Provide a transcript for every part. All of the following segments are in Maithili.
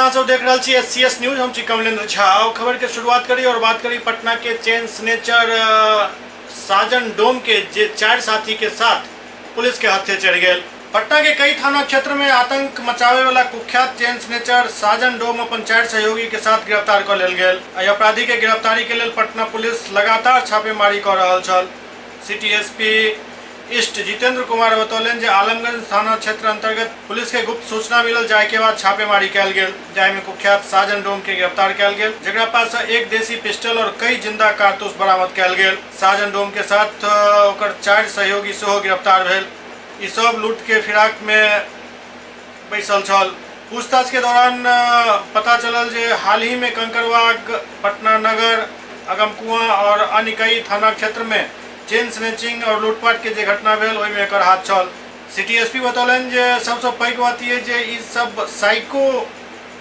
अहाँ सब देख रहल छी एस सी एस न्यूज। हम छी कमलेंद्र झा। और खबर के शुरुआत करी और बात करी पटना के चेन स्नेचर साजन डोम के जे 4 साथी के साथ पुलिस के हत्थे चढ़ गेल। पटना के कई थाना क्षेत्र में आतंक मचावे वाला कुख्यात चेन स्नेचर साजन डोम अपन 4 सहयोगी के साथ गिरफ्तार कर लेल गेल। एहि अपराधी के गिरफ्तारी के लेल पटना पुलिस लगातार छापेमारी कर रहल छल। City SP east Jitendra Kumar बतौलनि जे आलमगंज थाना क्षेत्र अंतर्गत पुलिस के गुप्त सूचना मिलल, जाहि के बाद छापेमारी कयल गेल, जाहि में कुख्यात साजन डोम के गिरफ्तार कयल गेल, जकरा पास से एक देसी पिस्टल और कई जिंदा कारतूस बरामद कयल गेल। साजन डोम के साथ ओकर 4 सहयोगी सेहो गिरफ्तार भेल। ई सब लूट के फिराक में बैसल छल। पूछताछ के दौरान पता चलल जे हाल ही में कंकड़बाग, पटना नगर, अगमकुआं और अन्य कई थाना क्षेत्र में चेन स्नैचिंग और लूटपाट के जे घटना भेल ओहिमे एकर हाथ छल। सिटी एसपी बतौलनि जे सबसँ पैघ बात ई जे ई सब साइको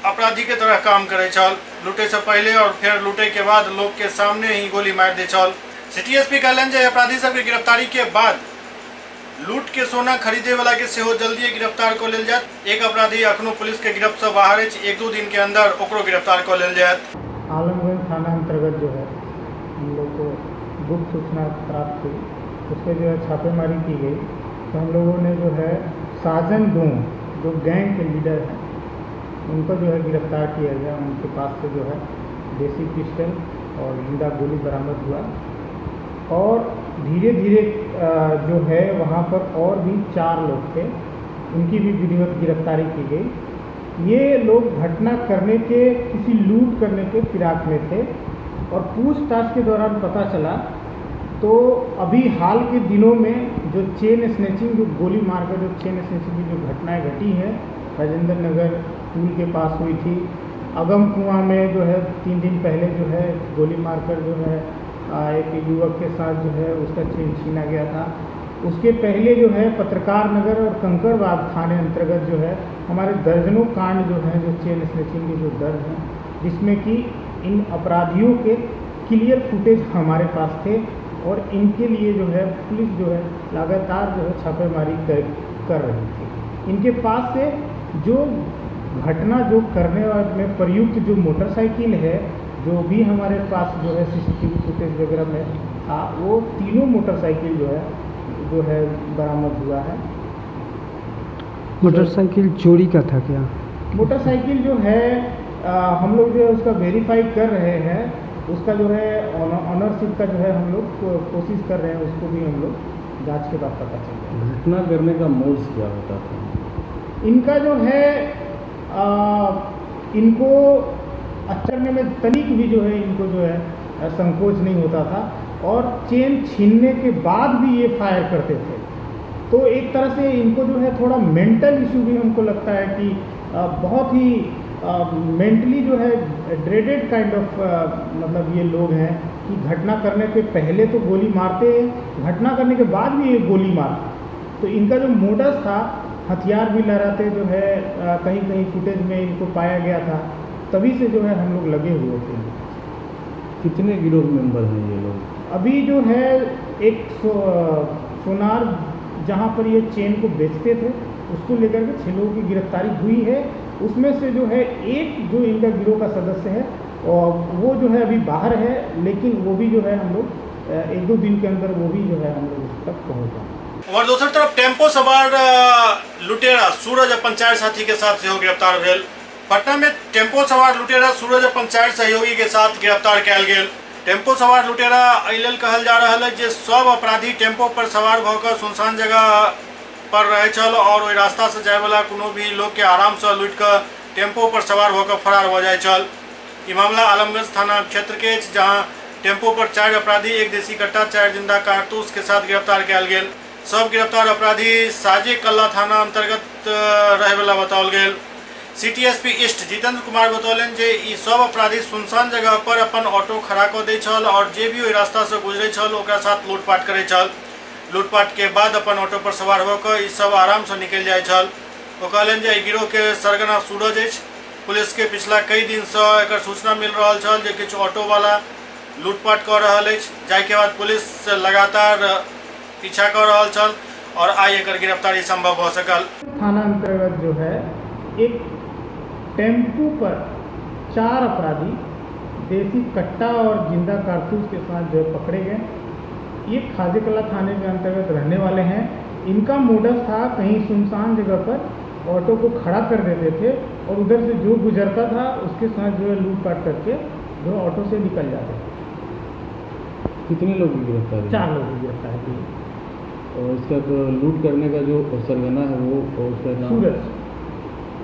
अपराधी के तरह काम करे छल। लूटे से पहले और फिर लूटे के बाद लोग के सामने ही गोली मार दे छल। सिटी एसपी कहलनि जे अपराधी सबके गिरफ्तारी के बाद लूट के सोना खरीदे वाला के सेहो जल्दी गिरफ्तार कऽ लेल जायत। एक अपराधी अखनो पुलिस के गिरफ्त से बाहर अछि, 1-2 दिन के अंदर ओकरो गिरफ्तार कऽ लेल जायत। आलमगंज थाना अंतर्गत जो है हम लोग को गुप्त सूचना प्राप्त हुई, उस पर जो है छापेमारी की गई तो हम लोगों ने जो है साजन डोम जो गैंग के लीडर हैं उनको जो है गिरफ्तार किया गया। उनके पास से जो है देसी पिस्टल और जिंदा गोली बरामद हुआ और धीरे धीरे जो है वहाँ पर और भी 4 लोग थे, उनकी भी विधिवत गिरफ्तारी की गई। ये लोग घटना करने के, किसी लूट करने के फिराक में थे और पूछताछ के दौरान पता चला तो अभी हाल के दिनों में जो चेन स्नैचिंग, जो गोली मारकर जो चेन स्नैचिंग की जो घटनाएं घटी हैं, राजेंद्र नगर पुल के पास हुई थी, अगम कुआं में जो है 3 दिन पहले जो है गोली मारकर जो है एक युवक के साथ जो है उसका चेन छीना गया था। उसके पहले जो है पत्रकार नगर और कंकड़बाग थाने अंतर्गत जो है हमारे दर्जनों कांड जो हैं, जो चेन स्नैचिंग के जो दर्ज हैं, जिसमें कि इन अपराधियों के क्लियर फुटेज हमारे पास थे और इनके लिए जो है पुलिस जो है लगातार जो है छापेमारी कर रही थी। इनके पास से जो घटना जो करने में प्रयुक्त जो मोटरसाइकिल है, जो भी हमारे पास जो है सीसीटीवी फुटेज वगैरह में था, वो तीनों मोटरसाइकिल जो है बरामद हुआ है। मोटरसाइकिल चोरी का था क्या? मोटरसाइकिल जो है हम लोग जो है उसका वेरीफाई कर रहे हैं, उसका जो है ऑनरशिप का जो है हम लोग कोशिश कर रहे हैं, उसको भी हम लोग जांच के बाद पता चल जाएगा। घटना करने का मोड्स क्या होता था इनका? जो है इनको करने में तनिक भी जो है इनको जो है संकोच नहीं होता था और चेन छीनने के बाद भी ये फायर करते थे। तो एक तरह से इनको जो है थोड़ा मेंटल इशू भी हमको लगता है कि बहुत ही मेंटली जो है ड्रेडेड काइंड ऑफ मतलब ये लोग हैं कि घटना करने के पहले तो गोली मारते हैं, घटना करने के बाद भी ये गोली मारते। तो इनका जो मोडस था, हथियार भी लहराते जो है कहीं कहीं फुटेज में इनको पाया गया था, तभी से जो है हम लोग लगे हुए थे। कितने गिरोह मेंबर हैं ये लोग? अभी जो है एक सोनार जहाँ पर ये चेन को बेचते थे उसको लेकर के 6 लोगों की गिरफ्तारी हुई है। उसमें से जो है एक जो इनका गिरोह का सदस्य है और वो जो है अभी बाहर है, लेकिन वो भी जो है हम लोग 1-2 दिन के अंदर वो भी जो है हम लोग उस तक पहुँच जाएंगे। और दोसर तरफ टेम्पो सवार लुटेरा सूरज अपन 4 साथी के साथ सेहो गिरफ्तार भेल। पटना में टेम्पो सवार लुटेरा सूरज अपन 4 सहयोगी के साथ गिरफ्तार कयल गेल। टेम्पो सवार लुटेरा एहि लेल कहल जा रहल अछि जे सब अपराधी टेम्पो पर सवार भऽ कऽ सुनसान जगह पर रहै छल और ओहि रास्ता से जायवला कोनो भी लोग के आराम से लूटि कऽ टेम्पो पर सवार भऽ कऽ फरार भऽ जाइ छल। ई मामला आलमगंज थाना क्षेत्र के अछि, जहां टेम्पो पर 4 अपराधी, एक देसी कट्टा, 4 जिंदा कारतूस के साथ गिरफ्तार कयल गेल। सब गिरफ्तार अपराधी साजे कल्ला थाना अंतर्गत रहैवला बताओल गेल। City SP east Jitendra Kumar बतौलनि जे ई सब अपराधी सुनसान जगह पर अपन ऑटो खड़ा कऽ दै छल और जे भी ओहि रास्ता से गुजरै छल ओकरा साथ लूटपाट करै छल। लूटपाट के बाद अपन ऑटो पर सवार भऽ कऽ ई सब आराम से निकलि जाइ छल। ओ कहलनि जे एहि गिरोह के सरगना सूरज अछि। पुलिस के पिछला कई दिन से एकर सूचना मिल रहल छल जे किछु ऑटो वाला लूटपाट कऽ रहल अछि, जाहि के बाद पुलिस लगातार पीछा कऽ रहल छल और आइ एकर गिरफ्तारी संभव भऽ सकल। थाना अंतर्गत जो है एक टेम्पू पर 4 अपराधी देसी कट्टा और जिंदा कारतूस के साथ जो पकड़े गए। ये खाजेकला थाने के अंतर्गत रहने वाले हैं। इनका मोडस था कहीं सुनसान जगह पर ऑटो को खड़ा कर देते थे और उधर से जो गुजरता था उसके साथ जो है लूटपाट करके जो ऑटो से निकल जाते थे। कितने लोग की गिरफ्तारी? 4 लोगों की गिरफ्तारी हुई। और इसका तो लूट करने का जो सरगना है वो और उसका नाम सूरज।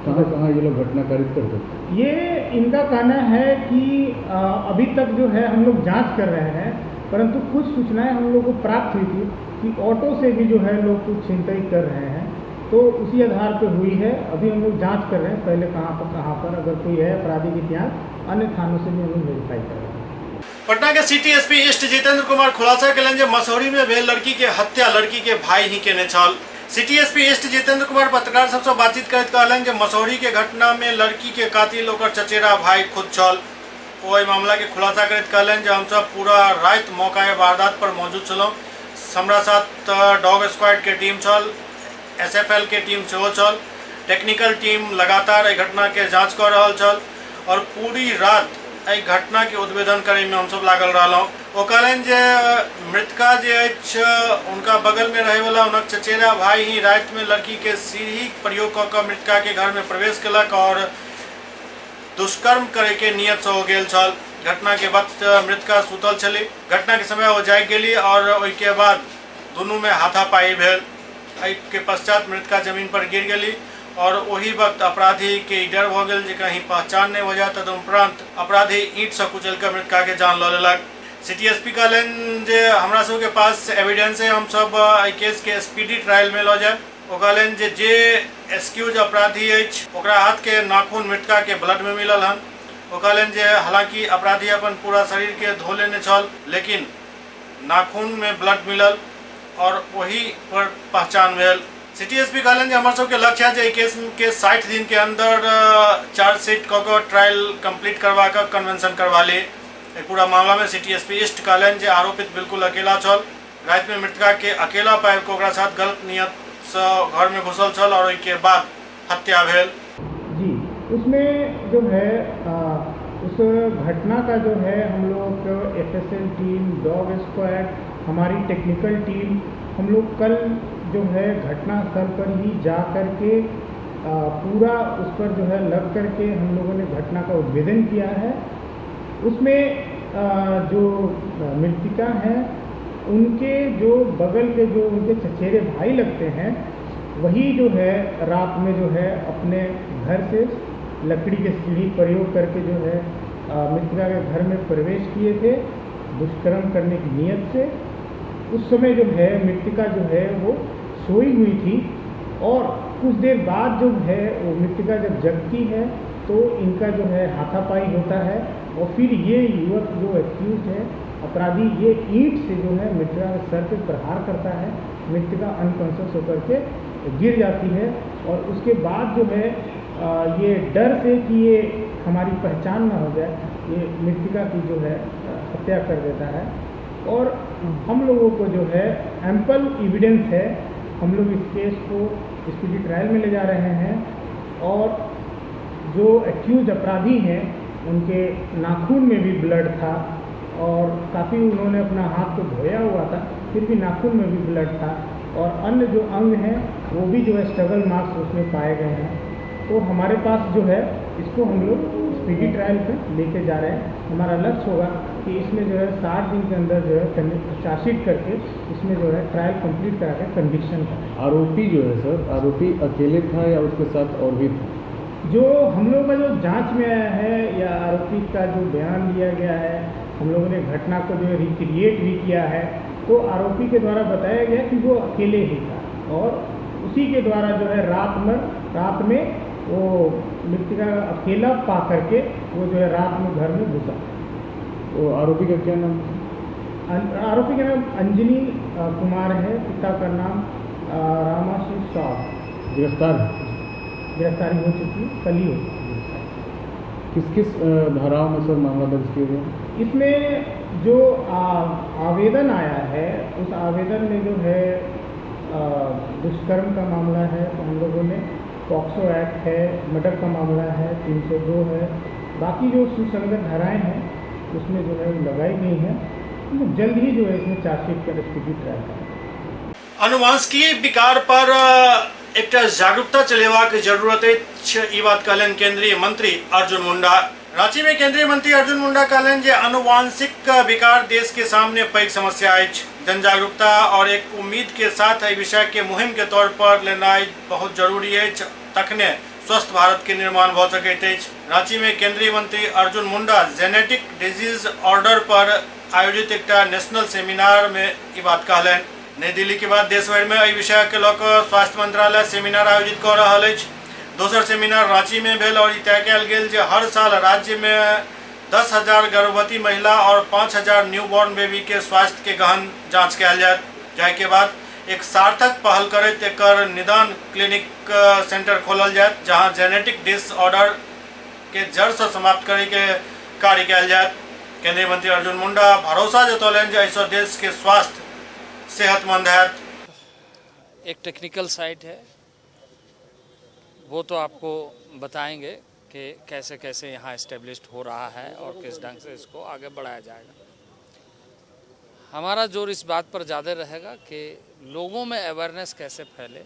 कहाँ कहाँ ये लोग घटना कारित करते थे? ये इनका कहना है कि अभी तक जो है हम लोग जांच कर रहे हैं, परंतु कुछ सूचनाएं हम लोग को प्राप्त हुई थी कि ऑटो से भी जो है लोग कुछ छिनताई कर रहे हैं, तो उसी आधार पर हुई है। अभी हम लोग जांच कर रहे हैं पहले कहाँ पर अगर कोई है अपराधी के इतिहास, अन्य थानों से भी हम लोग वेरीफाई कर रहे हैं। पटना के city SP east Jitendra Kumar खुलासा केलनि जे मसौढ़ी में भेल लड़की के हत्या लड़की के भाई ही केने छल। City SP east Jitendra Kumar पत्रकार सबसँ बातचीत करैत कहलनि जे मसौढ़ी के घटना में लड़की के कातिल ओकर चचेरा भाई खुद छल। ओ एहि मामला के खुलासा करैत कहलनि जे हमसब पूरा राति मौका वारदात पर मौजूद छलहुँ। हमरा साथ डॉग स्क्वाड के टीम छल, एसएफएल के टीम सेहो छल, टेक्निकल टीम लगातार एहि घटना के जांच कऽ रहल छल और पूरी रात एहि घटना के उद्भेदन करे में हमसब लागल रहलहुँ। ओ कहलनि जे मृतका जे अछि उनका बगल में रहैवला हुनक चचेरा भाई ही राति में लड़की के सीढ़ी प्रयोग कऽ कऽ मृतका के घर में प्रवेश केलक और दुष्कर्म करे के नियत से हो गेल छल। घटना के वक्त मृतका सुतल छली। घटना के समय ओ जागि गेली और ओहिके बाद दुनू में हाथापाई भेल। एहि के पश्चात मृतका जमीन पर गिर गेली और ओही वक्त अपराधी के डर भऽ गेल जे कहीं पहचान नहीं हो जाए। तदुपरांत अपराधी ईंट से कुचल के मृतका के जान लऽ लेलक। सिटी एसपी कहलनि जे हमरा सबके पास एविडेंस है, हम सब एहि केस के स्पीडी ट्रायल में लऽ जायब। ओ कहलनि जे जे एक्सक्यूज अपराधी अछि ओकरा हाथ के नाखून मृतका के ब्लड में मिलल हन। ओ कहलनि जे हालांकि अपराधी अपन पूरा शरीर के धो लेने छल, लेकिन नाखून में ब्लड मिलल और वही पर पहचान भेल। सिटी एसपी कहलनि जे हमर सबके लक्ष्य है जे एहि केस के 60 दिन के अंदर चार्जशीट कऽ कऽ ट्रायल कंप्लीट करवा कऽ कन्वेंशन करवा ली। एहि पूरा मामला में सिटी एसपी ईस्ट कहलनि जे आरोपित बिल्कुल अकेला छल। राति में मृतका के अकेला पाबि कऽ ओकरा साथ गलत नियत से घर में घुसल छल और ओहिके बाद हत्या भेल। जी, उसमें जो है उस घटना का जो है हम लोग एफएसएल टीम, डॉग स्क्वाड, हमारी टेक्निकल टीम, हम लोग कल जो है घटना स्थल पर ही जा कर के पूरा उस पर जो है लग करके हम लोगों ने घटना का उद्भेदन किया है। उसमें जो मृतिका हैं उनके जो बगल के जो उनके चचेरे भाई लगते हैं, वही जो है रात में जो है अपने घर से लकड़ी के सीढ़ी प्रयोग करके जो है मृतिका के घर में प्रवेश किए थे दुष्कर्म करने की नीयत से। उस समय जो है मृतिका जो है वो सोई हुई थी और कुछ देर बाद जो है वो मृतिका जब जगती है तो इनका जो है हाथापाई होता है और फिर ये युवक जो एक्यूज है अपराधी, ये ईंट से जो है मृतिका के सर पे प्रहार करता है। मृतिका अनकॉन्शियस होकर के गिर जाती है और उसके बाद जो है ये डर से कि ये हमारी पहचान ना हो जाए, ये मृतिका की जो है हत्या कर देता है। और हम लोगों को जो है एम्पल एविडेंस है, हम लोग इस केस को स्पीडी ट्रायल में ले जा रहे हैं और जो एक्यूज अपराधी हैं उनके नाखून में भी ब्लड था और काफ़ी उन्होंने अपना हाथ को धोया हुआ था, फिर भी नाखून में भी ब्लड था और अन्य जो अंग हैं वो भी जो है स्ट्रगल मार्क्स उसमें पाए गए हैं। तो हमारे पास जो है इसको हम लोग स्पीडी ट्रायल पे लेके जा रहे हैं। हमारा लक्ष्य होगा कि इसमें जो है 60 दिन के अंदर जो है चार्जशीट करके इसमें जो है ट्रायल कंप्लीट करा के कन्विक्शन करें। आरोपी जो है सर, आरोपी अकेले था या उसके साथ और भी था? जो हम लोगों का जो जांच में आया है या आरोपी का जो बयान लिया गया है, हम लोगों ने घटना को जो है रिक्रिएट भी किया है, तो आरोपी के द्वारा बताया गया कि वो अकेले ही था और उसी के द्वारा जो है रात में वो मृतिका अकेला पा करके वो जो है रात में घर में घुसा। तो आरोपी का क्या नाम? आरोपी का नाम अंजनी कुमार है, पिता का नाम रामाशीष साव। गिरफ्तार? गिरफ्तारी हो चुकी है, कल ही हो चुकी है। किस किस धाराओं में सर मामला दर्ज किया गया? इसमें जो आवेदन आया है उस आवेदन में जो है दुष्कर्म का मामला है, तो हम लोगों ने पॉक्सो एक्ट है, मर्डर का मामला है, 302 है, बाकी जो सुसंगत धाराएँ हैं उसमें जो है वो लगाई गई हैं। तो जल्द ही जो है इसमें चार्जशीट कर स्थिति ट्रायल करेंगे। अनुवांशिकीय विकार पर एकटा जागरूकता चलेबाक जरूरत अछि, ई बात कहलनि केंद्रीय मंत्री अर्जुन मुंडा। रांची में केंद्रीय मंत्री अर्जुन मुंडा कहलनि जे अनुवांशिक विकार देश के सामने पैघ समस्या अछि। जन जागरूकता और एक उम्मीद के साथ एहि विषय के मुहिम के तौर पर लेनाइ बहुत जरूरी अछि, तखने स्वस्थ भारत के निर्माण भऽ सकैत अछि। रांची में केंद्रीय मंत्री Arjun Munda genetic disease order पर आयोजित एकटा नेशनल सेमिनार में ई बात कहलनि। नई दिल्ली के बाद देश भरि में एहि विषय के लऽ कऽ स्वास्थ्य मंत्रालय सेमिनार आयोजित कऽ रहल अछि। दोसर सेमिनार रांची में भेल और ई तय कयल गेल जे हर साल राज्य में 10,000 गर्भवती महिला और 5,000 न्यू बॉर्न बेबी के स्वास्थ्य के गहन जांच कयल जायत, जाहि के बाद एक सार्थक पहल करैत एकर निदान क्लिनिक सेंटर खोलल जायत, जहां जेनेटिक डिसऑर्डर के जड़ से समाप्त करे के कार्य कयल जायत। केंद्रीय मंत्री अर्जुन मुंडा भरोसा जतौलनि जे एहिसँ देश के स्वास्थ्य सेहतमंद हैत। एक टेक्निकल साइड है, वो तो आपको बताएंगे कि कैसे कैसे यहाँ एस्टेब्लिश्ड हो रहा है और किस ढंग से इसको आगे बढ़ाया जाएगा। हमारा जोर इस बात पर ज़्यादा रहेगा कि लोगों में अवेयरनेस कैसे फैले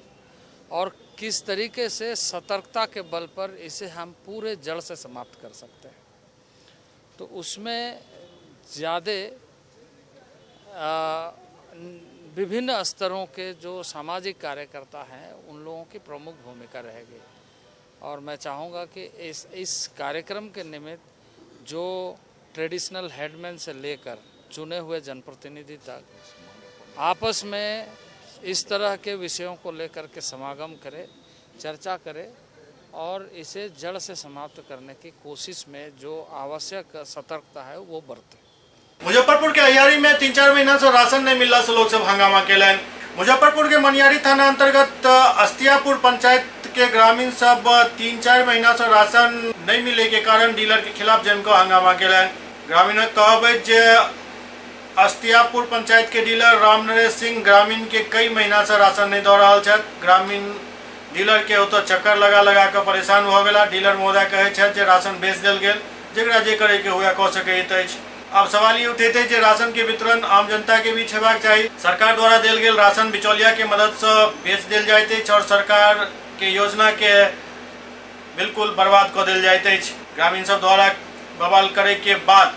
और किस तरीके से सतर्कता के बल पर इसे हम पूरे जड़ से समाप्त कर सकते हैं। तो उसमें ज़्यादा विभिन्न स्तरों के जो सामाजिक कार्यकर्ता हैं उन लोगों की प्रमुख भूमिका रहेगी। और मैं चाहूँगा कि इस कार्यक्रम के निमित्त जो ट्रेडिशनल हेडमैन से लेकर चुने हुए जनप्रतिनिधि तक आपस में इस तरह के विषयों को लेकर के समागम करे, चर्चा करे और इसे जड़ से समाप्त करने की कोशिश में जो आवश्यक सतर्कता है वो बरते। मुजफ्फरपुर के अहियारी में 3-4 महीना से राशन नहीं मिलला से लोग सब हंगामा केलनि। मुजफ्फरपुर के मनियारी थाना अंतर्गत अस्तियापुर पंचायत के ग्रामीण सब 3-4 महीना से राशन नहीं मिले के कारण डीलर के खिलाफ जमकर हंगामा केलनि। ग्रामीणक कहब अछि जे अस्तियापुर पंचायत के डीलर राम नरेश सिंह ग्रामीण के कई महीना से राशन नहीं दऽ रहल छथि। ग्रामीण डीलर के ओतऽ चक्कर लगा लगा कऽ परेशान भऽ गेला। डीलर महोदय कहै छथि जे राशन बेच देल गेल, जकरा जे करे के हुए कऽ सकैत अछि। आब सवाल ई उठैत अछि जे राशन के वितरण आम जनता के बीच हेबाक चाही। सरकार द्वारा देल गेल राशन बिचौलिया के मदद सँ बेच देल जाइत अछि और सरकार के योजना के बिल्कुल बर्बाद कऽ देल जाइत अछि। ग्रामीण सब द्वारा बवाल करे के बाद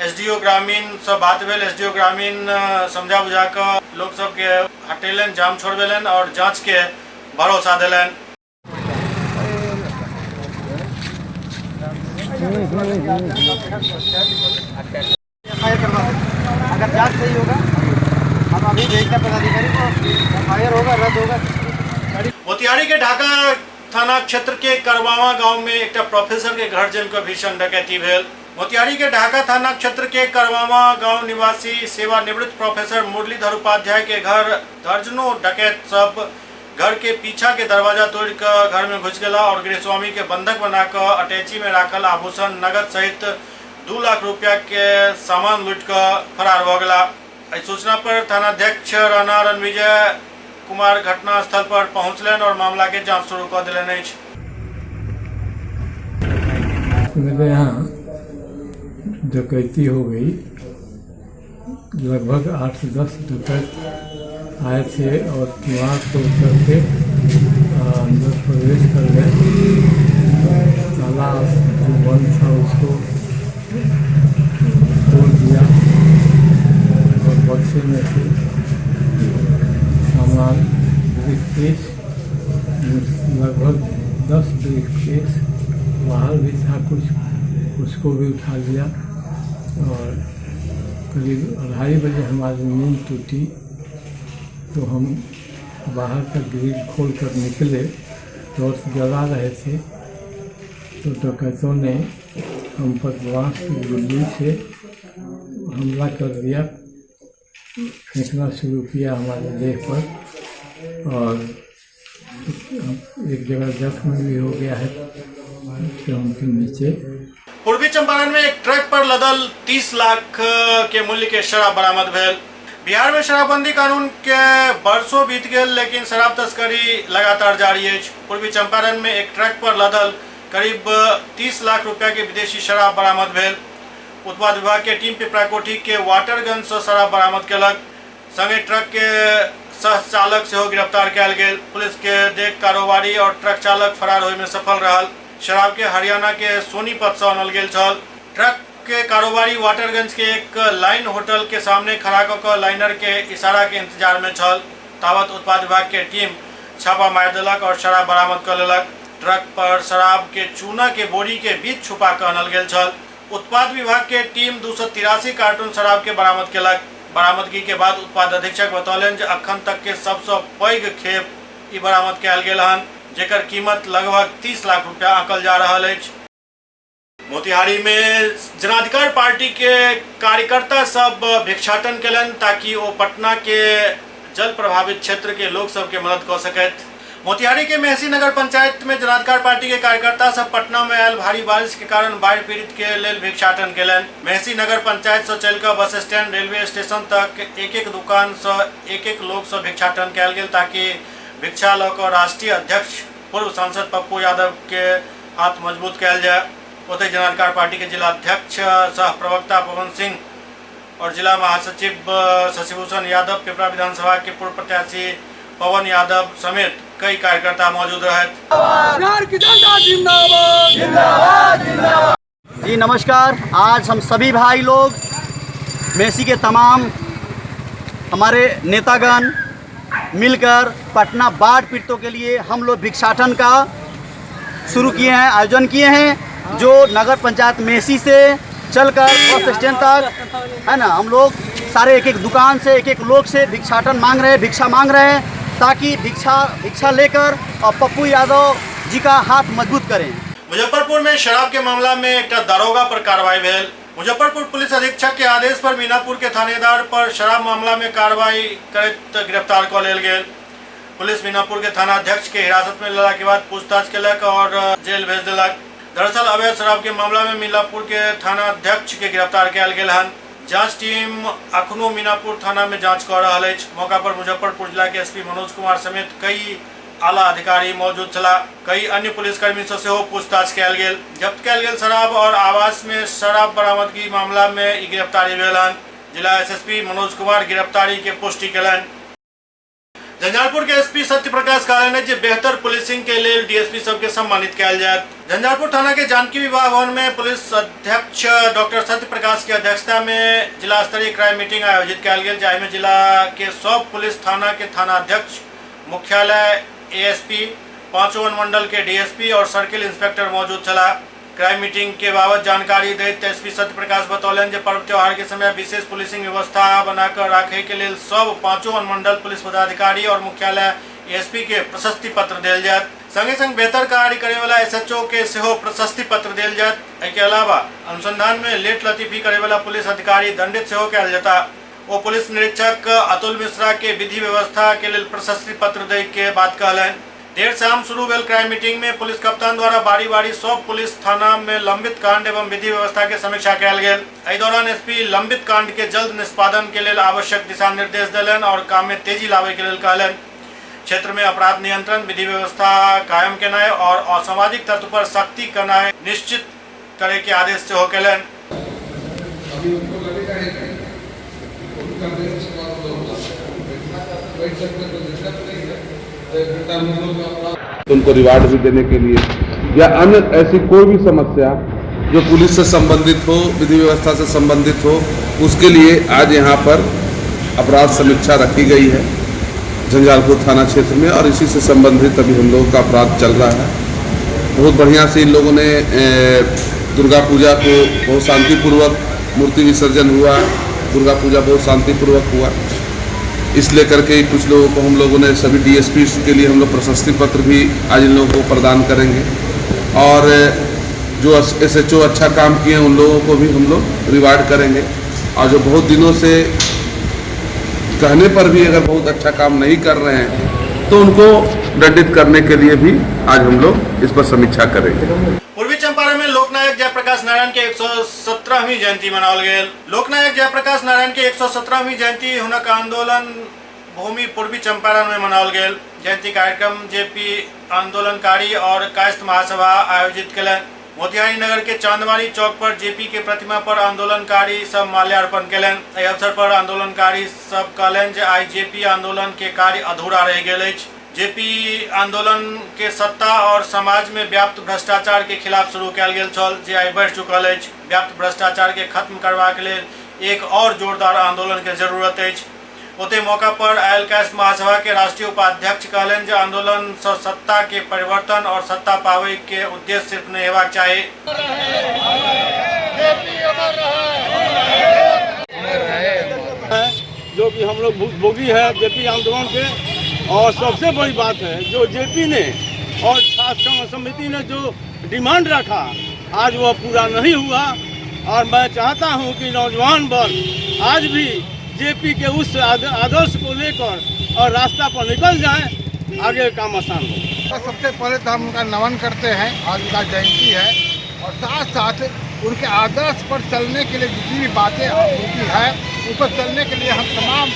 एसडीओ ग्रामीण सँ बात भेल। एसडीओ ग्रामीण समझा बुझा कऽ लोक सबके हटेलनि, जाम छोड़बेलनि और जांच के भरोसा देलनि। अगर जांच सही होगा हम अभी भेजते हैं पदाधिकारी को, एफआईआर होगा, रद्द होगा। मोतिहारी के ढाका थाना क्षेत्र के करवावा गांव में एकटा प्रोफेसर के घर जमि कऽ भीषण डकैती भेल। मोतिहारी के ढाका थाना क्षेत्र के करवावा गांव निवासी सेवानिवृत्त प्रोफेसर मुरलीधर उपाध्याय के घर दर्जनों डकैत सब घर के पीछा के दरवाजा तोड़ कऽ घर में घुस गेला और गृहस्वामी के बंधक बना कऽ अटैची में राखल आभूषण नगद सहित 2 लाख रुपया के सामान लूटि कऽ फरार भऽ गेला। एहि सूचना पर थानाध्यक्ष राणा रणविजय कुमार घटना स्थल पर पहुंचलनि और मामला के जांच शुरू कऽ देलनि अछि। मेरे यहाँ डकैती हो गई। लगभग 8-10 डकैत आए थे और किवाड़ तोड़ करके अंदर प्रवेश कर गए। ताला जो बंद था उसको तोड़ दिया और बक्से में से सामान, ब्रीफ केस, लगभग 10 ब्रीफ केस, बाहर भी था कुछ, उसको भी उठा लिया। और करीब 2:30 बजे हमारी नींद टूटी तो हम बाहर का ग्रिल खोल कर निकले, टॉर्च जला रहे थे तो डकैतों ने हम पर बांस की गुल्ली से हमला कर दिया, फेंकना शुरू किया हमारे देह पर और एक जगह जख्म भी हो गया है उनके नीचे। पूर्वी चंपारण में एक ट्रक पर लदल 30 लाख के मूल्य के शराब बरामद भेल। बिहार में शराबबंदी कानून के वर्षों बीत गेल, लेकिन शराब तस्करी लगातार जारी अछि। पूर्वी चंपारण में एक ट्रक पर लदल करीब 30 लाख रुपया के विदेशी शराब बरामद भेल। उत्पाद विभाग के टीम पिपराकोठी के वाटरगंज से शराब बरामद केलक। संगे ट्रक के सह चालक सेहो गिरफ्तार कयल गेल। पुलिस के देख कारोबारी और ट्रक चालक फरार होय में सफल रहल। शराब के हरियाणा के सोनीपत से आनल गेल छल। ट्रक के कारोबारी वाटरगंज के एक लाइन होटल के सामने खड़ा क क लाइनर के इशारा के इंतजार में छल। तावत उत्पाद विभाग के टीम छापा मारि देलक और शराब बरामद क लेलक। ट्रक पर शराब के चूना के बोरी के बीच छुपा क आनल गेल छल। उत्पाद विभाग के टीम 283 कार्टून शराब के बरामद केलक। बरामदगी के बाद उत्पाद अधीक्षक बतौलनि जे अखन तक के सबसँ पैघ खेप ई बरामद कयल गेल हन, जेकर कीमत लगभग 30 लाख रुपया आंकल जा रहल अछि। मोतिहारी में जनाधिकार पार्टी के कार्यकर्ता सब भिक्षाटन केलनि ताकि ओ पटना के जल प्रभावित क्षेत्र के लोग सबके मदद कऽ सकथि। मोतिहारी के मेहसी नगर पंचायत में जनाधिकार पार्टी के कार्यकर्ता सब पटना में आयल भारी बारिश के कारण बाढ़ि पीड़ित के लेल भिक्षाटन केलनि। मेहसी नगर पंचायत से चलि कऽ बस स्टैंड रेलवे स्टेशन तक एक एक दुकान से एक एक लोग से भिक्षाटन कयल गेल ताकि भिक्षा लऽ कऽ राष्ट्रीय अध्यक्ष पूर्व सांसद पप्पू यादव के हाथ मजबूत कयल जाय। ओतहि जनाधिकार पार्टी के जिलाध्यक्ष सह प्रवक्ता पवन सिंह और जिला महासचिव शशिभूषण यादव, पिपरा विधानसभा के पूर्व प्रत्याशी पवन यादव समेत कई कार्यकर्ता मौजूद रहत। बिहार की जनता जिंदाबाद जिंदाबाद जिंदाबाद। जी नमस्कार, आज हम सभी भाई लोग मेसी के तमाम हमारे नेतागण मिलकर पटना बाढ़ पीड़ितों के लिए हम लोग भिक्षाटन का शुरू किए हैं, आयोजन किए हैं, जो नगर पंचायत मेसी से चलकर बस स्टैंड तक है ना, हम लोग सारे एक एक दुकान से एक एक लोग से भिक्षाटन मांग रहे हैं, भिक्षा मांग रहे हैं, ताकि भिक्षा भिक्षा लेकर और पप्पू यादव जी का हाथ मजबूत करें। मुजफ्फरपुर में शराब के मामला में एक दारोगा पर कार्रवाई भेल। मुजफ्फरपुर पुलिस अधीक्षक के आदेश पर मीनापुर के थानेदार पर शराब मामला में कार्रवाई करैत गिरफ्तार कऽ लेल गेल। पुलिस मीनापुर के थानाध्यक्ष के हिरासत में लेला के बाद पूछताछ केलक और जेल भेज देलक। दरअसल अवैध शराब के मामला में मीनापुर के थानाध्यक्ष के गिरफ्तार कयल गेल हन। जांच टीम अखनो मीनापुर थाना में जांच कऽ रहल अछि। मौका पर मुजफ्फरपुर जिला के एसपी मनोज कुमार समेत कई आला अधिकारी मौजूद छलाह। कई अन्य पुलिसकर्मी से सेहो पूछताछ कयल गेल। जब्त कयल गेल शराब और आवास में शराब बरामदगी मामला में ई गिरफ्तारी भेल हन। जिला एसएसपी मनोज कुमार गिरफ्तारी के पुष्टि केलनि। झंझारपुर के एसपी सत्य प्रकाश कहलनि जे बेहतर पुलिसिंग के लेल डीएसपी सबके सम्मानित कयल जायत। झंझारपुर थाना के जानकी विवाह भवन में पुलिस अध्यक्ष डॉक्टर सत्य प्रकाश के अध्यक्षता में जिला स्तरीय क्राइम मीटिंग आयोजित कयल गेल, जाहि में जिला के सब पुलिस थाना के थानाध्यक्ष, मुख्यालय एएसपी, पांचों अनुमंडल के डीएसपी और सर्किल इंस्पेक्टर मौजूद छलाह। क्राइम मीटिंग के बाबत जानकारी दैत एसपी सत्य प्रकाश बतौलनि जे पर्व त्योहार के समय विशेष पुलिसिंग व्यवस्था बनाकर राखे के लेल सब पांचों अनुमंडल पुलिस पदाधिकारी और मुख्यालय एसपी के प्रशस्ति पत्र देल जायत। संगे संग बेहतर कार्य करे वाला एसएचओ के सेहो प्रशस्ति पत्र देल जायत। एहि के अलावा अनुसंधान में लेट लतीफी करे वाला पुलिस अधिकारी दंडित सेहो कयल जेता। ओ पुलिस निरीक्षक अतुल मिश्रा के विधि व्यवस्था के लेल प्रशस्ति पत्र दै के बात कहलनि। देर शाम शुरू भेल क्राइम मीटिंग में पुलिस कप्तान द्वारा बारी बारी सब पुलिस थाना में लंबित कांड एवं विधि व्यवस्था के समीक्षा कयल गेल। एहि दौरान एसपी लंबित कांड के जल्द निष्पादन के लेल आवश्यक दिशा निर्देश देलनि और काम में तेजी लाबे के लेल कहलनि। क्षेत्र में अपराध नियंत्रण, विधि व्यवस्था कायम केनाइ और असामाजिक तत्व पर सख्ती करनाइ निश्चित करे के आदेश सेहो केलनि। अभी उनको लगेगा ही नहीं, उनका बेंच बैठ सकते तो दिक्कत नहीं है। तो एक घंटा हम लोग अपना उनको रिवार्ड भी देने के लिए या अन्य ऐसी कोई भी समस्या जो पुलिस से संबंधित हो, विधि व्यवस्था से संबंधित हो, उसके लिए आज यहाँ पर अपराध समीक्षा रखी गई है झंझारपुर थाना क्षेत्र में और इसी से संबंधित अभी हम लोगों का अपराध चल रहा है। बहुत बढ़िया से इन लोगों ने दुर्गा पूजा को बहुत शांतिपूर्वक मूर्ति विसर्जन हुआ, दुर्गा पूजा बहुत शांतिपूर्वक हुआ। इस लेकर के कुछ लोगों को हम लोगों ने सभी डीएसपी के लिए हम लोग प्रशस्ति पत्र भी आज इन लोगों को प्रदान करेंगे और जो एसएचओ अच्छा काम किए हैं उन लोगों को भी हम लोग रिवार्ड करेंगे और जो बहुत दिनों से कहने पर भी अगर बहुत अच्छा काम नहीं कर रहे हैं तो उनको दंडित करने के लिए भी आज हम लोग इस पर समीक्षा करेंगे। पूर्वी चंपारण में लोकनायक जयप्रकाश जयप्रकाश नारायण के 117वीं जयंती मनाओल गेल। लोकनायक जयप्रकाश नारायण के 117वीं जयंती हुनक आंदोलन भूमि पूर्वी चंपारण में मनाओल गेल। जयंती कार्यक्रम जेपी आंदोलनकारी और कायस्थ महासभा आयोजित केलनि। मोतिहारी नगर के चांदमारी चौक पर जेपी के प्रतिमा पर आंदोलनकारी सब माल्यार्पण केलनि। एहि अवसर पर आंदोलनकारी सब कहलनि जे आइ जेपी आंदोलन के कार्य अधूरा रहि गेल अछि। जेपी आंदोलन के सत्ता और समाज में व्याप्त भ्रष्टाचार के खिलाफ शुरू कयल गेल छल, जे आइ बढ़ि चुकल अछि। व्याप्त भ्रष्टाचार के खत्म करबाक लेल एक और जोरदार आंदोलन के जरूरत अछि। ओतहि मौका पर आयल कायस्थ महासभा के राष्ट्रीय उपाध्यक्ष कहलनि जे आंदोलन स सत्ता के परिवर्तन और सत्ता पाबय के उद्देश्य सिर्फ नहि हेबाक चाही। जो कि हम लोग भोगी है जेपी आंदोलन के। और सबसे बड़ी बात है जो जेपी ने और छात्र समिति ने जो डिमांड रखा, आज वह पूरा नहीं हुआ। और मैं चाहता हूं कि नौजवान वर्ग आज भी जेपी के उस आदर्श को लेकर और रास्ता पर निकल जाएं, आगे काम आसान हो। सबसे पहले तो हम उनका नमन करते हैं, आज उनका जयंती है, और साथ साथ उनके आदर्श पर चलने के लिए जितनी भी बातें उनकी है उन पर चलने के लिए हम तमाम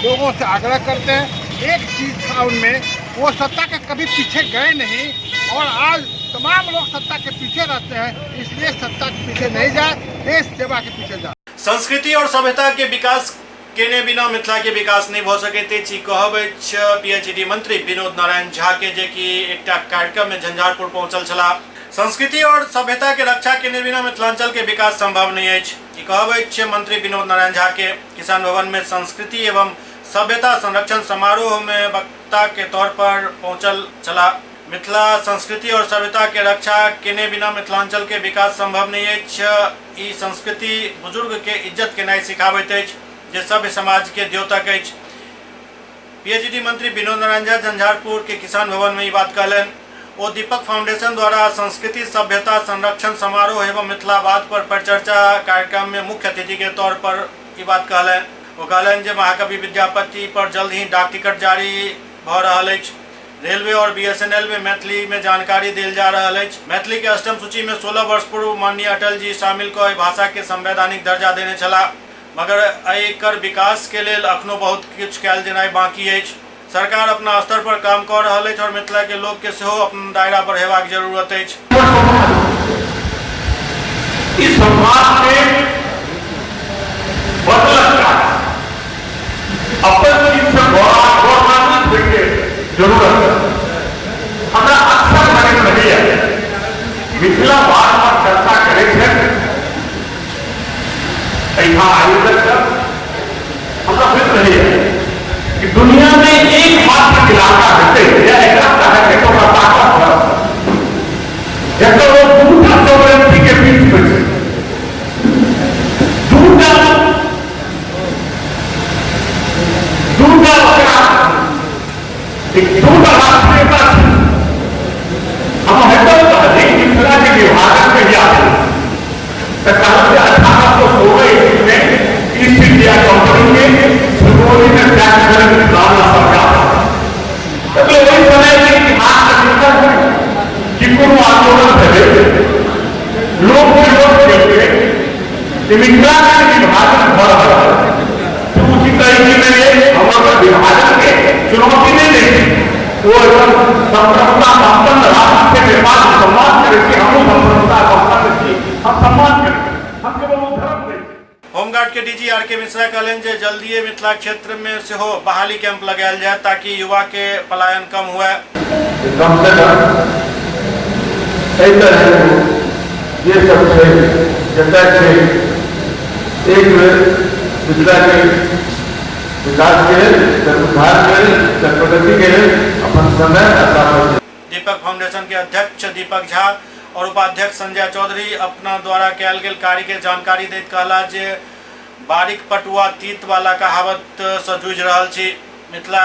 लोगों से आग्रह करते हैं। एक चीज़ था उनमें, वो सत्ता के कभी पीछे गए नहीं, और आज तमाम लोग सत्ता के पीछे रहते हैं, इसलिए सत्ता के पीछे नहीं जाए, देश सेवा के पीछे जाए। संस्कृति और सभ्यता के विकास केने बिना मिथिला के विकास नहीं भऽ सकैत अछि, ई कहब अछि पीएचडी मंत्री विनोद नारायण झा के, जे कि एकटा कार्यक्रम में झंझारपुर पहुंचल छलाह। संस्कृति और सभ्यता के रक्षा केने बिना मिथिलांचल के विकास संभव नहीं अछि, ई कहब अछि मंत्री विनोद नारायण झा के। किसान भवन में संस्कृति एवं सभ्यता संरक्षण समारोह में वक्ता के तौर पर पहुंचल छलाह। मिथिला संस्कृति और सभ्यता के रक्षा केने बिना मिथिलांचल के विकास संभव नहीं अछि। ई संस्कृति बुजुर्ग के इज्जत केनाइ सिखाबैत अछि, जे सभ्य समाज के द्योतक अछि। पीएचडी मंत्री विनोद नारायण झा झंझारपुर के किसान भवन में ई बात कहलनि। ओ दीपक फाउंडेशन द्वारा संस्कृति सभ्यता संरक्षण समारोह एवं मिथिलावाद पर परिचर्चा कार्यक्रम में मुख्य अतिथि के तौर पर ई बात कहलनि। ओ कहलनि जे महाकवि विद्यापति पर जल्द ही डाक टिकट जारी भऽ रहल अछि। रेलवे और बीएसएनएल में मैथिली में जानकारी देल जा रहल अछि। मैथिली के अष्टम सूची में 16 वर्ष पूर्व माननीय अटल जी शामिल कऽ एहि भाषा के संवैधानिक दर्जा देने छलाह, मगर एकर विकास के लेल अखनो बहुत किछु कयल जेनाइ बाकी अछि। सरकार अपना स्तर पर काम कऽ रहल अछि और मिथिला के लोक के सेहो अपन दायरा बढ़ेबाक जरूरत अछि। ई संवाद में बदलक काज अपन चीजसँ गौरवान्वित होइके जरूरत अछि। हमरा अक्सर लगैत रहैए मिथिला बात पर चर्चा करै छथि एहिठाम आयोजक सब, हमरा होइत रहैए कि दुनियामे एकमात्र इलाका हेतै या एकरा हेतै तऽ ओकरा ताकत पड़त जकर ओ दूटा सॉवरेंटी के बीच मे छै, दूटा दूटा ओकरा एक दूटा राष्ट्रीयता छै। हम हरदम कहली मिथिला के विभाजन कहिया भेल, तऽ कहलक जे 1816 ईस्वी में ईस्ट इंडिया कंपनी के सुगौली में टैक्स भरे मिथिलांचल सरकार। तऽ ओहि समय के इतिहास के लिखल है कि कोनो आंदोलन भेलै, लोक विरोध केलकै जे मिथिला के विभाजन भऽ रहल है, तऽ उचित तरीके में हम अगर विभाजन के चुनौती नहीं दै छी, ओ एकदम संप्रभुता संपन्न राष्ट्र छै नेपाल, सम्मान करै छी, हमहूँ संप्रभुता संपन्न छी, हम सम्मान करै छी, हम केवल ओ धर्म दै छी। होमगार्ड के डीजी आर के मिश्रा कहलनि जे जल्दिए मिथिला क्षेत्र में सेहो बहाली कैंप लगायल जायत ताकि युवा के पलायन कम हुए। कम से कम एहि तरह जे सब छै जतय छै एक बेर मिथिला के विकास के लेल, उद्धार के लेल, प्रगति के लेल अपन समय आ ताकत। दीपक फाउंडेशन के अध्यक्ष दीपक झा और उपाध्यक्ष संजय चौधरी अपना द्वारा कयल गेल कार्य के जानकारी दैत कहला जे बारिक पटुआ तीत वाला कहावत सँ जूझि रहल छी। मिथिला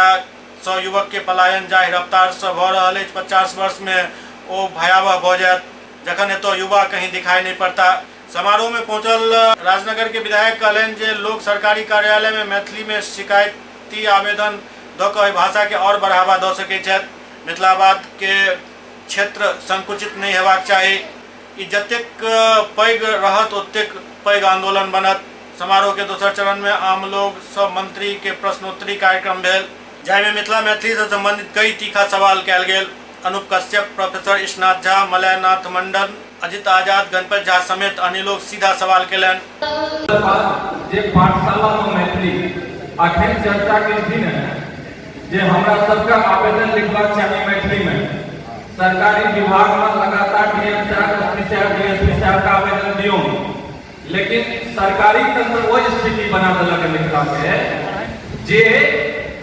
सँ युवक के पलायन जाहि रफ्तार सँ भऽ रहल अछि 50 वर्ष में ओ भयावह भऽ जायत, जखन एतय युवा कहीं दिखाई नहीं पड़ता। समारोह में पहुंचल राजनगर के विधायक कहलनि जे लोक सरकारी कार्यालय में मैथिली में शिकायती आवेदन दऽ कऽ एहि भाषा के और बढ़ावा दऽ सकैत छथि। मिथिलावाद के क्षेत्र संकुचित नहि हेबाक चाही। ई जतेक पैघ रहत ओतेक पैघ आंदोलन बनत। समारोह के दोसर चरण में आम लोग सब मंत्री के प्रश्नोत्तरी कार्यक्रम भेल, जाहि में मिथिला मैथिली से संबंधित कई तीखा सवाल कयल गेल। अनूप कश्यप, प्रोफेसर ईशनाथ झा, मलयनाथ मंडन, अजित आजाद, गणपत झा समेत अन्य लोग सीधा सवाल केलनि। जे पाठशाला मे मैथिली अखन चर्चा केलखिन हेँ जे हमरा सबके आवेदन लिखबाक चाही मैथिली मे, सरकारी विभाग मे लगातार डीएम साहब, एसपी साहब, डीएसपी साहब के आवेदन दियौ, लेकिन सरकारी तंत्र ओ स्थिति बना देलक मिथिला के जे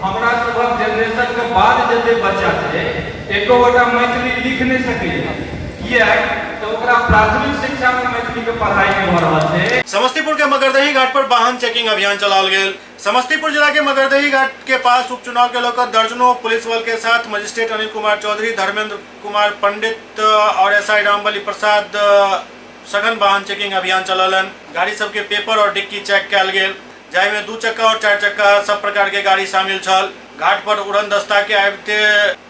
हमरा सभक जनरेशन के बाद जते बच्चा छै एको गोटा मैथिली लिख नहि सकैया, किएक तऽ ओकरा प्राथमिक शिक्षा मे मैथिली के पढ़ाई नहि भऽ रहल छै। समस्तीपुर के मगरदही घाट पर वाहन चेकिंग अभियान चलाओल गेल। समस्तीपुर जिला के मगरदही घाट के पास उपचुनाव के लेकर दर्जनों पुलिस बल के साथ मजिस्ट्रेट अनिल कुमार चौधरी, धर्मेंद्र कुमार पंडित और एसआई रामबली प्रसाद सघन वाहन चेकिंग अभियान चलौलनि। गाड़ी सबके पेपर और डिक्की चेक कयल गेल, जाहि में 2 चक्का और 4 चक्का सब प्रकार के गाड़ी शामिल छल। घाट पर उड़न दस्ता के आबिते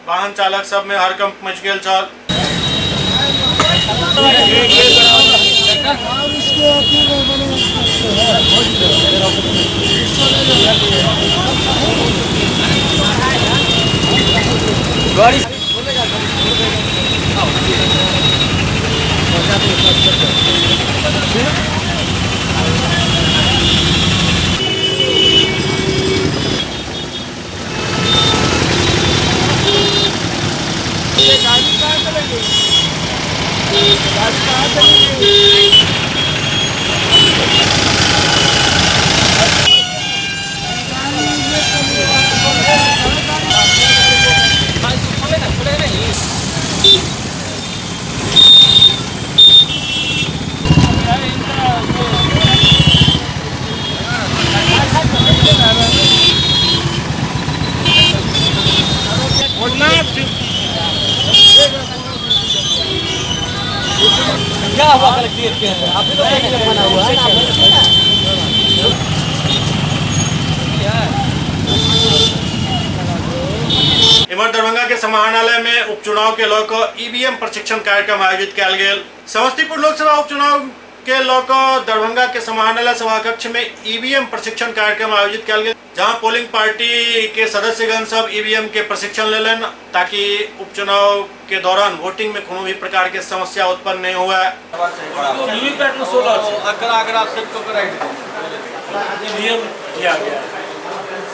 वाहन चालक सब में हड़कंप मच गेल छल। गाड़ी कहाँ चले गई? गाड़ी कहाँ चली गई? क्या हुआ कलेक्ट्रेट के अंदर? आप ही लोग का बना हुआ है ना? इम्हर दरभंगा के समाहरणालय में उपचुनाव के लऽ कऽ ईवीएम प्रशिक्षण कार्यक्रम आयोजित कयल गेल। समस्तीपुर लोकसभा उपचुनाव के लऽ कऽ दरभंगा के समाहरणालय सभाकक्ष में ईवीएम प्रशिक्षण कार्यक्रम आयोजित कयल गेल, जहां पोलिंग पार्टी के सदस्यगण सब ईवीएम के प्रशिक्षण लेलनि ताकि उपचुनाव के दौरान वोटिंग में कोनो भी प्रकार के समस्या उत्पन्न नहीं हुए। वीवीपैट में 16 ईवीएम दिया गया है।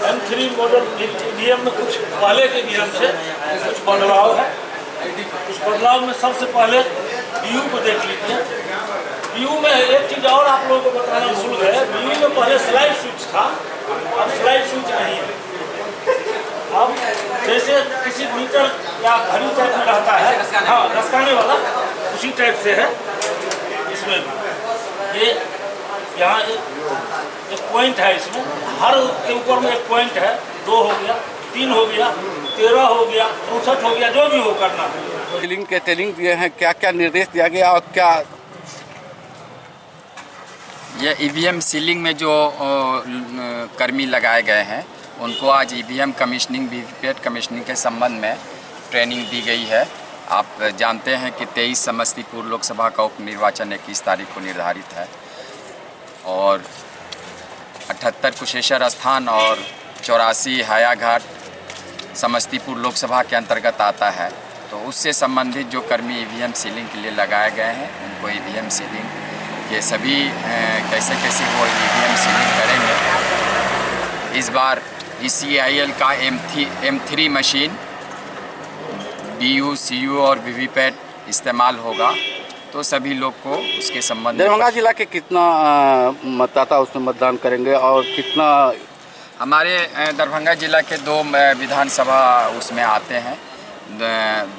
M3 model EVM में कुछ पहले के नियम से कुछ बदलाव है। उस बदलाव में सबसे पहले बीयू को देख लीजिए। बीयू में एक चीज और आप लोगों को बताना भूल गए, बीयू में पहले स्लाइड स्विच था, अब स्लाइड स्विच नहीं है। अब जैसे किसी मीटर या घड़ी टाइप में रहता है, हाँ दस्ताने वाला, उसी टाइप से है इसमें भी। ये यहाँ एक पॉइंट है, इसमें हर के ऊपर में एक पॉइंट है। 2 हो गया, 3 हो गया, 13 हो गया, 64 हो गया, जो भी हो करना है। ट्रेनिंग के ट्रेनिंग दिए हैं, क्या क्या निर्देश दिया गया और क्या ये ईवीएम सीलिंग में जो कर्मी लगाए गए हैं उनको आज ईवीएम कमीशनिंग, वीवीपैट कमीशनिंग के संबंध में ट्रेनिंग दी गई है। आप जानते हैं कि 23 समस्तीपुर लोकसभा का उपनिर्वाचन 21 तारीख को निर्धारित है और 78 कुशेश्वर स्थान और 84 हायाघाट समस्तीपुर लोकसभा के अंतर्गत आता है। तो उससे संबंधित जो कर्मी ईवीएम सीलिंग के लिए लगाए गए हैं उनको ईवीएम सीलिंग के सभी कैसे कैसे वो ईवीएम सीलिंग करेंगे। इस बार ECIL का M3 machine BU, CU और वीवीपैट इस्तेमाल होगा, तो सभी लोग को उसके संबंध में। दरभंगा जिला के कितना मतदाता उसमें मतदान करेंगे और कितना? हमारे दरभंगा जिला के 2 विधानसभा उसमें आते हैं।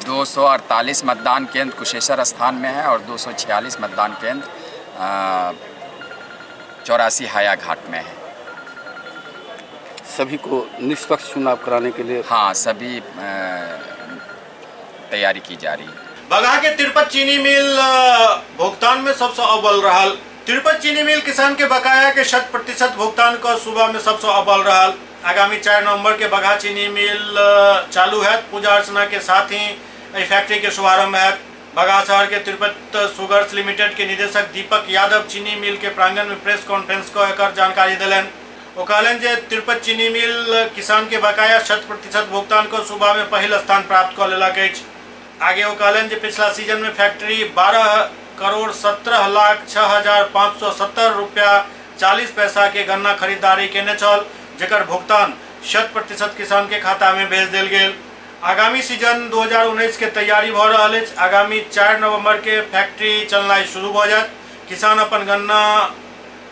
248 मतदान केंद्र कुशेश्वर स्थान में है और 246 मतदान केंद्र 84 हायाघाट में है। सभी को निष्पक्ष चुनाव कराने के लिए हाँ सभी तैयारी की जा रही है। बगहा के तिरपत चीनी मिल भुगतान में सबसे अव्वल रहल। तिरपत चीनी मिल किसान के बकाया के 100% भुगतान का सूबा में सबसे अव्वल रहल। आगामी 4 नवंबर के बगहा चीनी मिल चालू है। पूजा अर्चना के साथ ही एहि फैक्ट्री के शुभारंभ है। बगहा शहर के तिरुपति शुगर्स लिमिटेड के निदेशक दीपक यादव चीनी मिल के प्रांगण में प्रेस कॉन्फ्रेंस क एकर जानकारी देलनि। ओ कहलनि जे तिरुपति चीनी मिल किसान के बकाया 100% भुगतान क सूबा में पहिल स्थान प्राप्त क लेलक अछि। आगे ओ कहलनि जे पिछला सीजन में फैक्ट्री 12 करोड़ 17 लाख 6,570 रुपया 40 पैसा के गन्ना खरीदारी केने छल, जेकर भुगतान 100% किसान के खाता में भेज देल गेल। आगामी सीजन 2019 के तैयारी भ रहल अछि। आगामी 4 नवंबर के फैक्ट्री चलनाइ शुरू भ जायत। किसान अपन गन्ना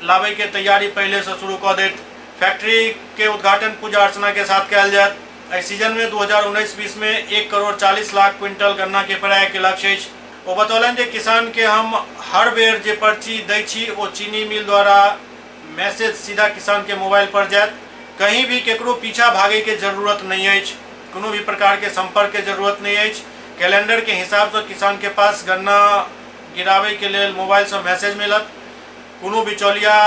लाबय के तैयारी पहिले से शुरू क देत। फैक्ट्री के उद्घाटन पूजा अर्चना के साथ कयल जायत। एहि सीजन में 2019-20 में 1 करोड़ 40 लाख क्विंटल गन्ना के पेराय के लक्ष्य अछि। ओ बतौलनि जे किसान के हम हर बेर जे पर्ची दै छी ओ चीनी मिल द्वारा मैसेज सीधा किसान के मोबाइल पर जायत। कहीं भी केकरो पीछा भागय के जरूरत नहीं अछि। कोनो भी प्रकार के संपर्क के जरूरत नहीं अछि। कैलेंडर के हिसाब से किसान के पास गन्ना गिरावे के लेल मोबाइल से मैसेज मिलत। कोनो बिचौलिया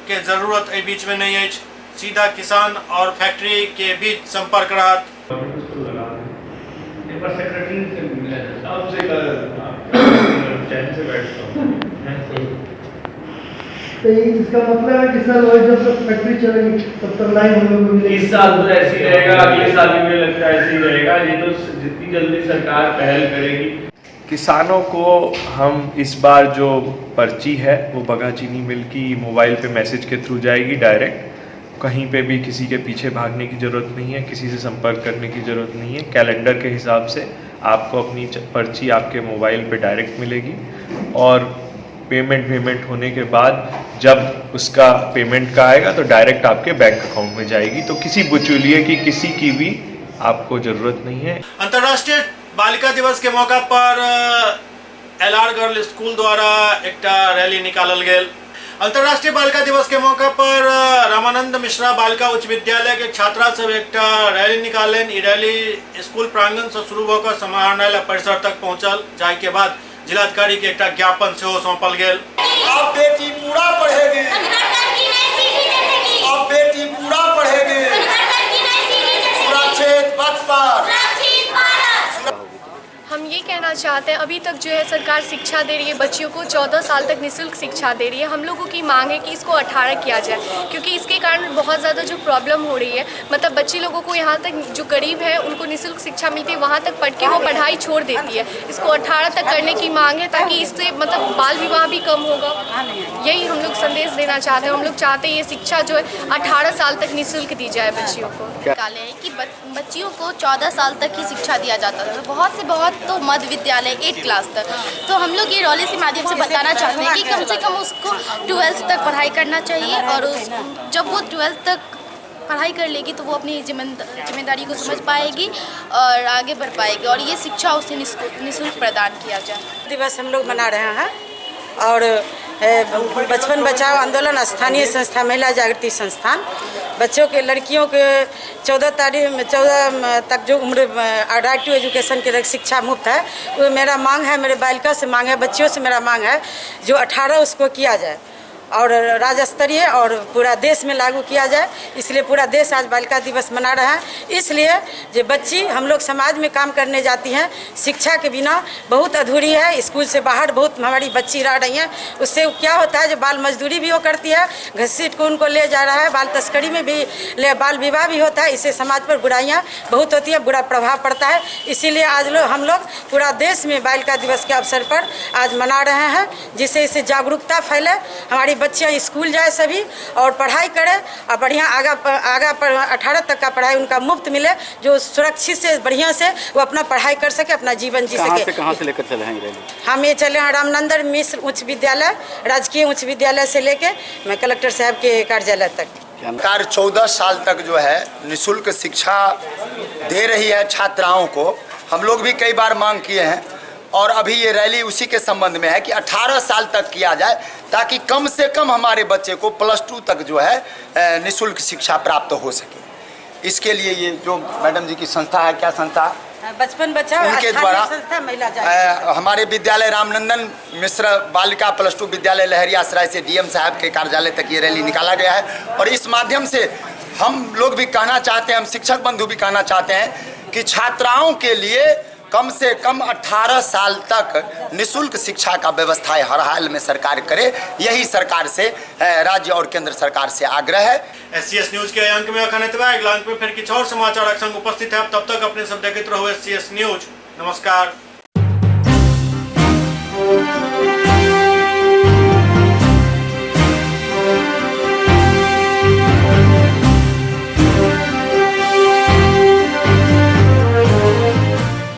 के जरूरत एहि बीच में नहीं अछि। सीधा किसान और फैक्ट्री के बीच संपर्क रहत। एक बार सेक्रेटरी से मिला जाए। आपसे चैन से बैठता हूँ। तो इसका मतलब है कि सर वही जब तक फैक्ट्री चलेगी तब तक लाइन हम लोग को मिलेगी। इस साल तो ऐसे ही रहेगा, अगले साल भी मुझे लगता है ऐसे ही रहेगा। ये तो जितनी जल्दी सरकार पहल करेगी। किसानों को हम इस बार जो पर्ची है वो बगहा चीनी मिल की मोबाइल पे मैसेज के थ्रू जाएगी डायरेक्ट। कहीं पे भी किसी के पीछे भागने की ज़रूरत नहीं है, किसी से संपर्क करने की ज़रूरत नहीं है। कैलेंडर के हिसाब से आपको अपनी पर्ची आपके मोबाइल पे डायरेक्ट मिलेगी और पेमेंट वेमेंट होने के बाद जब उसका पेमेंट का आएगा तो डायरेक्ट आपके बैंक अकाउंट में जाएगी। तो किसी बिचौलिए की किसी की भी आपको ज़रूरत नहीं है। अंतर्राष्ट्रीय बालिका दिवस के मौका पर एलआर गर्ल स्कूल द्वारा एकटा रैली निकालल गेल। अंतर्राष्ट्रीय बालिका दिवस के मौका पर रामानंद मिश्रा बालिका उच्च विद्यालय के छात्रा सब एकटा रैली निकालनि। ई रैली स्कूल प्रांगण से शुरू भऽ कऽ समाहरणालय परिसर तक पहुंचल, जाहि के बाद जिलाधिकारी के एकटा ज्ञापन सेहो सौंपल गेल। अब बेटी पूरा पढ़ेगी, अब बेटी पूरा पढ़ेगी, सुरक्षित बचपन। हम ये कहना चाहते हैं, अभी तक जो है सरकार शिक्षा दे रही है बच्चियों को, 14 साल तक निःशुल्क शिक्षा दे रही है। हम लोगों की मांग है कि इसको 18 किया जाए, क्योंकि इसके कारण बहुत ज़्यादा जो प्रॉब्लम हो रही है, मतलब बच्चे लोगों को यहाँ तक जो गरीब है उनको निःशुल्क शिक्षा मिलती है, वहाँ तक पढ़ के वो पढ़ाई छोड़ देती है। इसको 18 तक करने की मांग है ताकि इससे मतलब बाल विवाह भी कम होगा। यही हम लोग संदेश देना चाहते हैं। हम लोग चाहते हैं ये शिक्षा जो है 18 साल तक निःशुल्क दी जाए बच्चियों को। निकाले हैं कि बच्चियों को 14 साल तक ही शिक्षा दिया जाता था, बहुत से बहुत तो मध्य विद्यालय 8 क्लास तक। तो हम लोग ये रैली के माध्यम से बताना चाहते हैं कि कम से कम उसको 12th तक पढ़ाई करना चाहिए और उस जब वो 12th तक पढ़ाई कर लेगी तो वो अपनी जिम्मेदारी को समझ पाएगी और आगे बढ़ पाएगी और ये शिक्षा उसे निःशुल्क प्रदान किया जाए। दिवस हम लोग मना रहे हैं और बचपन बचाओ आंदोलन स्थानीय संस्था महिला जागृति संस्थान बच्चों के लड़कियों के 14 तारीख 14 तक जो उम्र राइट टू एजुकेशन के शिक्षा मुफ्त है, वो मेरा मांग है, मेरे बालिका से मांग है, बच्चियों से मेरा मांग है जो 18 उसको किया जाए और राज्य स्तरीय और पूरा देश में लागू किया जाए। इसलिए पूरा देश आज बालिका दिवस मना रहा है। इसलिए जो बच्ची हम लोग समाज में काम करने जाती हैं, शिक्षा के बिना बहुत अधूरी है, स्कूल से बाहर बहुत हमारी बच्ची रह रही हैं। उससे क्या होता है जो बाल मजदूरी भी वो करती है, घसीट को उनको ले जा रहा है, बाल तस्करी में भी ले, बाल विवाह भी होता है। इससे समाज पर बुराइयाँ बहुत होती हैं, बुरा प्रभाव पड़ता है। इसीलिए आज लोग हम लोग पूरा देश में बालिका दिवस के अवसर पर आज मना रहे हैं, जिससे इससे जागरूकता फैले, हमारी बच्चियाँ स्कूल जाए सभी और पढ़ाई करें और बढ़िया आगा 18 तक का पढ़ाई उनका मुफ्त मिले, जो सुरक्षित से बढ़िया से वो अपना पढ़ाई कर सके, अपना जीवन जी सके। कहाँ से लेकर चले हैं रैली? हम ये चले हैं रामनंदन मिश्र उच्च विद्यालय, राजकीय उच्च विद्यालय से लेके मैं कलेक्टर साहब के कार्यालय तक। सरकार 14 साल तक जो है निःशुल्क शिक्षा दे रही है छात्राओं को। हम लोग भी कई बार मांग किए हैं और अभी ये रैली उसी के संबंध में है कि 18 साल तक किया जाए ताकि कम से कम हमारे बच्चे को +2 तक जो है निःशुल्क शिक्षा प्राप्त हो सके। इसके लिए ये जो मैडम जी की संस्था है, क्या संस्था, बचपन बचाओ उनके द्वारा संस्था महिला जागृति। हमारे विद्यालय रामनंदन मिश्र बालिका +2 विद्यालय लहरियासराय से डीएम साहब के कार्यालय तक ये रैली निकाला गया है। और इस माध्यम से हम लोग भी कहना चाहते हैं, हम शिक्षक बंधु भी कहना चाहते हैं कि छात्राओं के लिए कम से कम 18 साल तक निःशुल्क शिक्षा का व्यवस्था हर हाल में सरकार करे। यही सरकार से, राज्य और केंद्र सरकार से आग्रह है। एससीएस न्यूज के अंक में अखन एतबा। अगिला अंक में फिर किछु और समाचारक संग उपस्थित है। तब तक अपने सब देखैत रहू एससीएस न्यूज। नमस्कार।